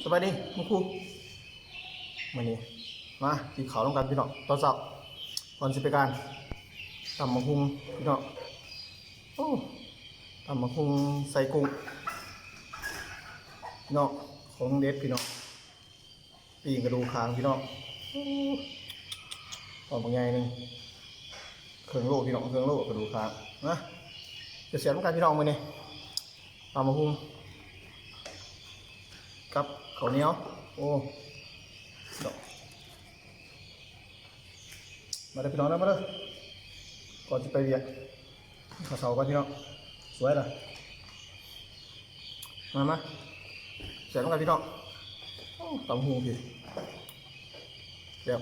ສະບາຍດີຄຸນຄູ ມື້ນີ້ມາກິນເຂົ້ານຳກັນພີ່ນ້ອງ ຕອນເຊົ້າ ກ່ອນຊິໄປການ ຕຳບັກຫຸ່ງພີ່ນ້ອງ. ໂອ້ ຕຳບັກຫຸ່ງໃສ່ກຸ້ງພີ່ນ້ອງ ຂອງເດັດພີ່ນ້ອງ. ປີ້ງກະດູກຄາງພີ່ນ້ອງ ໂອ້ ຕອນບັກໃຫຍ່ໜຶ່ງ ເຄິ່ງໂລພີ່ນ້ອງ ເຄິ່ງໂລກະດູກຄາງ. ມາ ຈະແຊບນຳກັນພີ່ນ້ອງມື້ນີ້ ຕຳບັກຫຸ່ງກັບເຂົ້າໜຽວ. ໂອ້ ມາເດີພີ່ນ້ອງເດີ ມາເດີ ກ່ອນຊິໄປວຽກ ເຂົ້າເຊົ້າກ່ອນພີ່ນ້ອງ ສວຍລະ. ມາ ມາ ແຊບນຳກັນພີ່ນ້ອງ. ໂອ້ ຕຳຫຸ່ງພີ່ ແຊບ.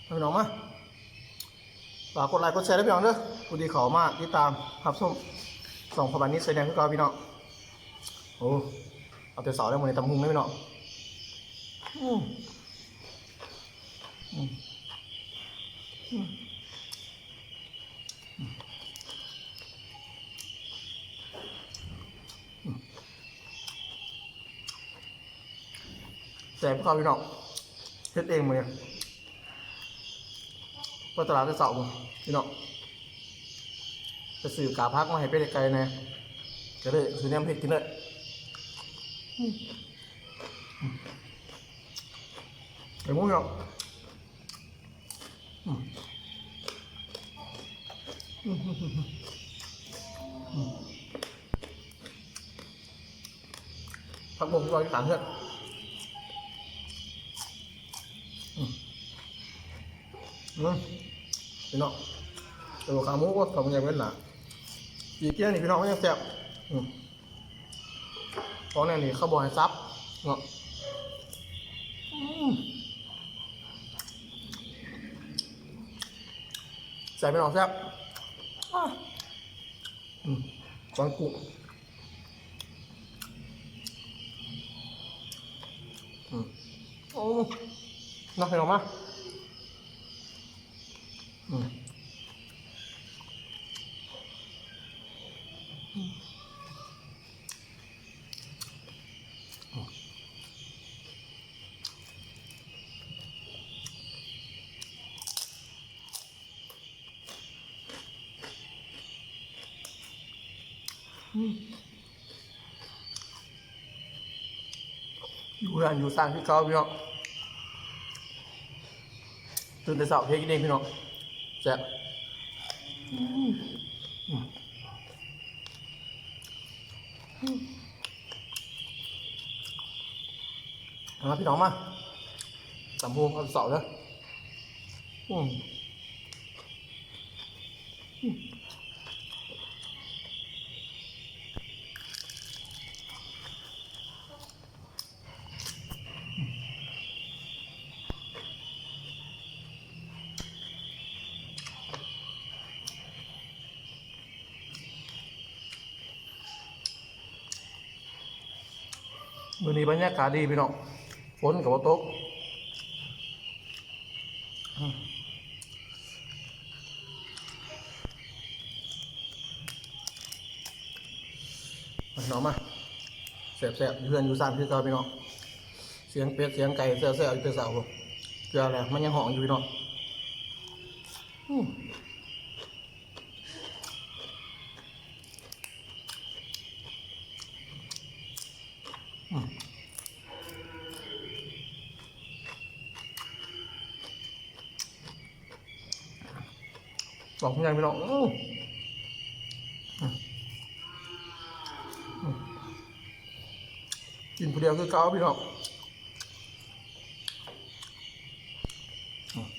ມາພີ່ນ້ອງມາ ຝາກກົດໄລກົດແຊເດີພີ່ນ້ອງເດີ ຜູ້ທີ່ເຂົ້າມາຕິດຕາມຮັບຊົມຊ່ອງພໍ່ບ້ານນິດ Channel ຄືເກົ່າພີ່ນ້ອງ. ໂອ້ ເອົາແຕ່ເຊົ້າເດີ ມື້ນີ້ຕຳຫຸ່ງເດີພີ່ນ້ອງ. ອືມ ອືມ ອືມ ອືມ ແຊບຄືເກົ່າພີ່ນ້ອງ ເຮັດເອງມື້ນີ້ ໄປຕະຫຼາດແຕ່ເຊົ້າພຸ້ນພີ່ນ້ອງ ໄປຊື້ກາຜັກມາໃຫ້ເປັດໃຫ້ໄກ່ແດ່ ກະເລີຍຊື້ແນວມາເຮັດກິນເລີຍ. ອືມ ໄປໝູພີ່ນ້ອງ. ອືມ ອືມ ອືມ ອືມ ຜັກບົວທີ່ວາງຢູ່ຂ້າງເຮືອນ. ອືມ ອືມ ພີ່ນ້ອງ ເອົາຂາໝູ ໂອ້ຍ ຂາໝູໃຫຍ່ເບິ່ງໜ້າ ປີກແກ້ວນີ້ພີ່ນ້ອງ ມັນຍັງແຊບ. ອືມ ຂອງແນວນີ້ເຂົາບໍ່ໃຫ້ສັບເນາະ. ອືມ ແຊບພີ່ນ້ອງ ແຊບ. ອືມ ຂອງກຸ້ງ ອືມ ໂອ້ ເນາະ ພີ່ນ້ອງມາ. ອືມ ອືມ ອືມ ອືມ ຢູ່ເຮືອນຢູ່ຊານຄືເກົ່າພີ່ນ້ອງ ຕື່ນແຕ່ເຊົ້າເຮັດກິນເອງພີ່ນ້ອງ ແຊບ. ອືມ ອືມ ອືມ ມາພີ່ນ້ອງມາ ຕຳຫຸ່ງເອົາເຊົ້າເດີ. ອືມ ອືມ ມື້ນີ້ບັນຍາກາດດີພີ່ນ້ອງ ຝົນກໍບໍ່ຕົກ. ອືມ ມາພີ່ນ້ອງມາ ແຊບໆ ຢູ່ເຮືອນຢູ່ຊານຄືເກົ່າພີ່ນ້ອງ ສຽງເປັດສຽງໄກ່ແຊວໆ ຢູ່ແຕ່ເຊົ້າ ເກືອແລ້ວ ມັນຍັງຮ້ອງຢູ່ພີ່ນ້ອງ. ອືມ ອືມ ສອງໃຫຍ່ພີ່ນ້ອງ ອືມ ອືມ ກິນຜູ້ດຽວຄືເກົ່າພີ່ນ້ອງ. ອືມ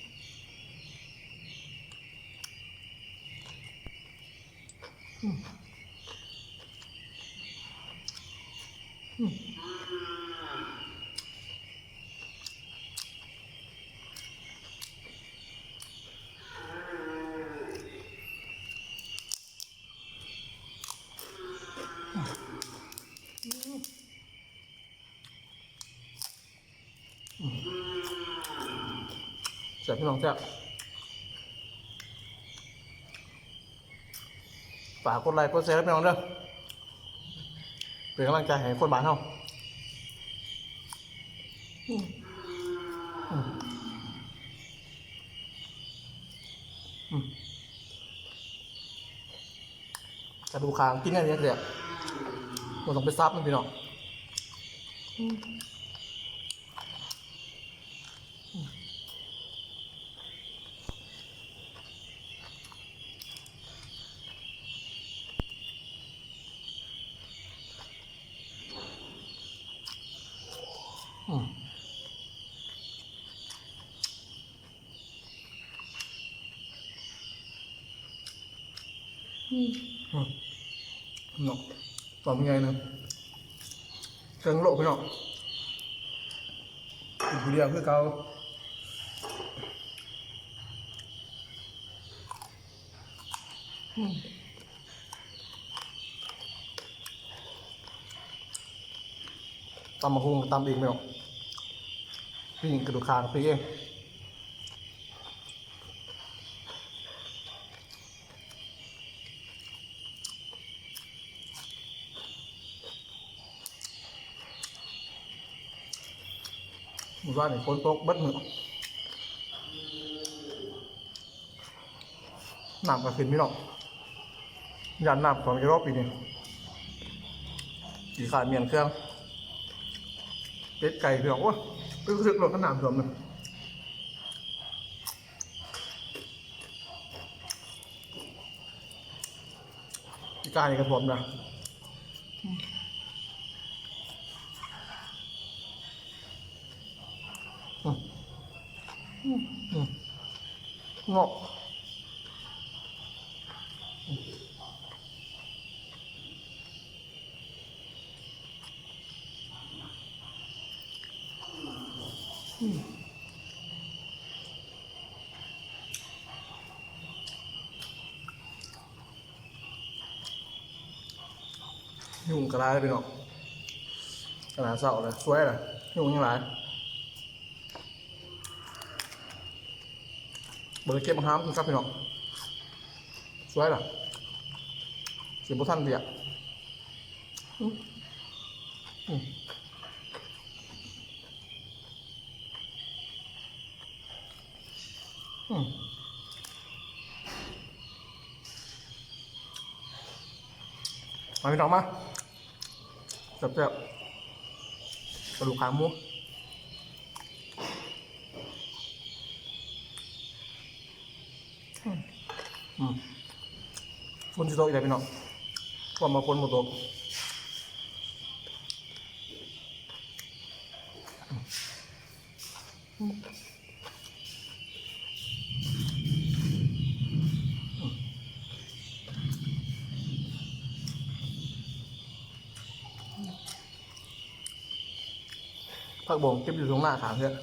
ອືມ ອືມ ແຊບພີ່ນ້ອງ ແຊບ. ຝາກກົດໄລກົດແຊເດີພີ່ນ້ອງເດີ. ປັນກຳລັງໃຈໃຫ້ຄົນບ້ານເຮົາ. ອືມ ອືມ ອືມ ກະດູກຄາງກິນແນວນີ້ແຫຼະ ບໍ່ຕ້ອງໄປສັບມັນ ພີ່ນ້ອງ. ອືມ ອືມ ອືມ ເນາະ ຕອນໃຫຍ່ນະ ເຄິ່ງໂລ ພີ່ນ້ອງ ກິນຜູ້ດຽວຄືເກົ່າ. ອືມ ຕຳບັກຫຸ່ງກໍຕຳເອງ ພີ່ນ້ອງ ປີ້ງກະດູກຄາງປີ້ງເອງ. ມື້ວານນີ້ຝົນຕົກເບິດມື້ ນ້ຳກໍຂຶ້ນ ພີ່ນ້ອງ ຢ້ານນ້ຳຖ້ວມຢູ່ດອກປີນີ້. ຂີ້ຄ້ານມ້ຽນເຄື່ອງ ເປັດໄກ່ ພີ່ນ້ອງ ໂອ້ຍ ຮູ້ສຶກໂລດ ຄັນນ້ຳຖ້ວມນະ. ປີກາຍນີ້ກໍຖ້ວມນະ ອືມ ອືມ ເນາະ. ອືມ ຍຸງກໍຫຼາຍ ພີ່ນ້ອງ ຂະໜາດເຊົ້າແລ້ວ ສວຍແລ້ວ ຍຸງຍັງຫຼາຍ. ບໍ່ໄດ້ເກັບບັກຫາມກິນກັບ ພີ່ນ້ອງ ສວຍລະ ຊິບໍ່ທັນວຽກ. ອືມ ອືມ ອືມ ມາ ພີ່ນ້ອງ ມາ ແຊບໆ ກະດູກຄາງໝູ. ອືມ ຝົນຊິຕົກອີກແລ້ວ ພີ່ນ້ອງ ຄວາມວ່າຝົນບໍ່ຕົກ. ຜັກບົ້ງເກັບຢູ່ທົ່ງນາຂ້າງເຮືອນ.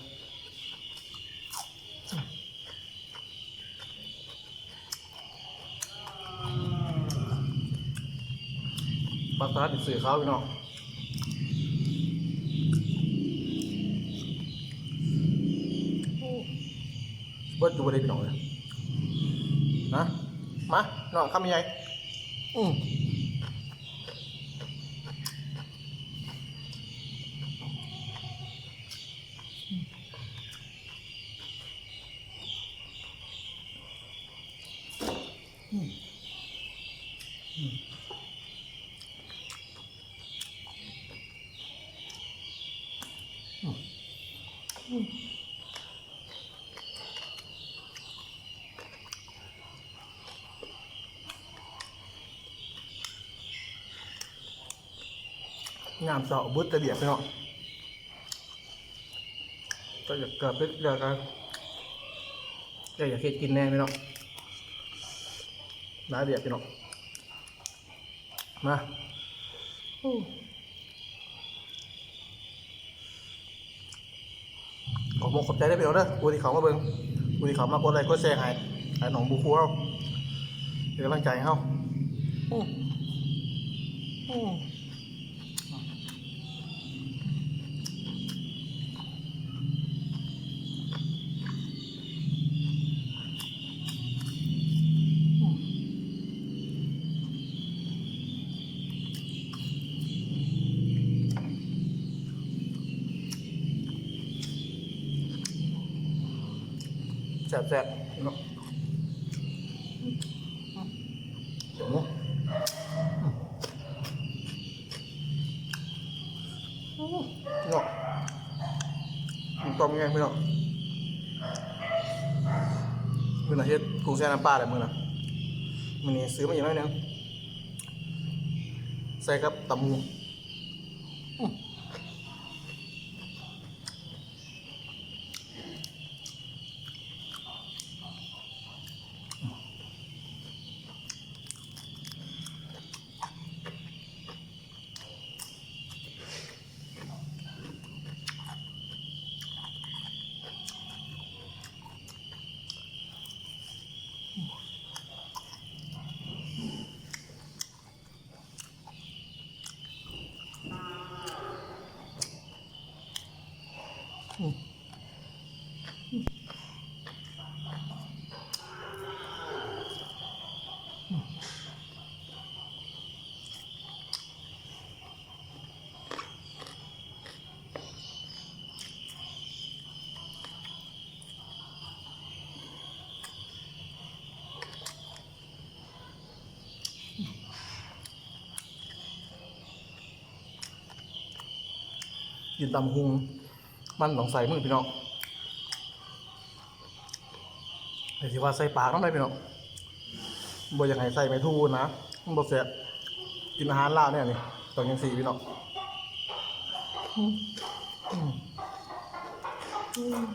ປາກຕາດເສືອຂາວ ພີ່ນ້ອງ ເບິດຢູ່ບໍ່ໄດ້ ພີ່ນ້ອງເອີຍ ນະ. ມາ ນ້ອງຄຳໃຫຍ່ ອືມ. ຍາມເຊົ້າເບິດແຕ່ວຽກ ພີ່ນ້ອງ. ກໍຢາກເກືອບເປັດ ຢາກ ຢາກເຮັດກິນແດ່ ພີ່ນ້ອງ ຫຼາຍວຽກ ພີ່ນ້ອງ. ມາ ຂອບອົກຂອບໃຈເດີພີ່ນ້ອງເດີ ຜູ້ທີ່ເຂົ້າມາເບິ່ງ ຜູ້ທີ່ເຂົ້າມາກົດໄລ້ກົດແຊໃຫ້ ໃຫ້ນ້ອງບູຄູເຮົາ ເປັນກຳລັງໃຈໃຫ້ເຮົາ. ອືມ ອືມ. ອືມ. ແຊບໆ ເນາະ ເນາະ ເນາະ ຕ້ມແຍງ ພີ່ນ້ອງ. ມື້ໜ້າເຮັດກຸ້ງແຊ່ນ້ຳປາແຫຼະມື້ໜ້າ. ມື້ນີ້ຊື້ມາອີກໜ້ອຍໜຶ່ງ ໃສ່ກັບຕຳບັກຫຸ່ງ. ກິນຕຳບັກຫຸ່ງ ມັນຕ້ອງໃສ່ມື ພີ່ນ້ອງ. ແຕ່ຊິວ່າໃສ່ປາກນຳໄດ໋ ພີ່ນ້ອງ. ບໍ່ຢາກໃຫ້ໃສ່ໄມ້ທູນະ ມັນບໍ່ແຊບ. ກິນອາຫານລາວແນວນີ້ ຕ້ອງຈັ່ງຊີ້ ພີ່ນ້ອງ. ອືມ ອືມ ອືມ ອືມ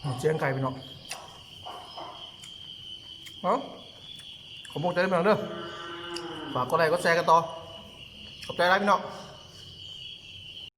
ອືມ ສຽງໄກ່ ພີ່ນ້ອງ. ເອົ້າ ຂອບໃຈເດີ ພີ່ນ້ອງເດີ. ຝາກກົດໄລກົດແຊກັນຕໍ່. ຂອບໃຈຫຼາຍ ພີ່ນ້ອງ.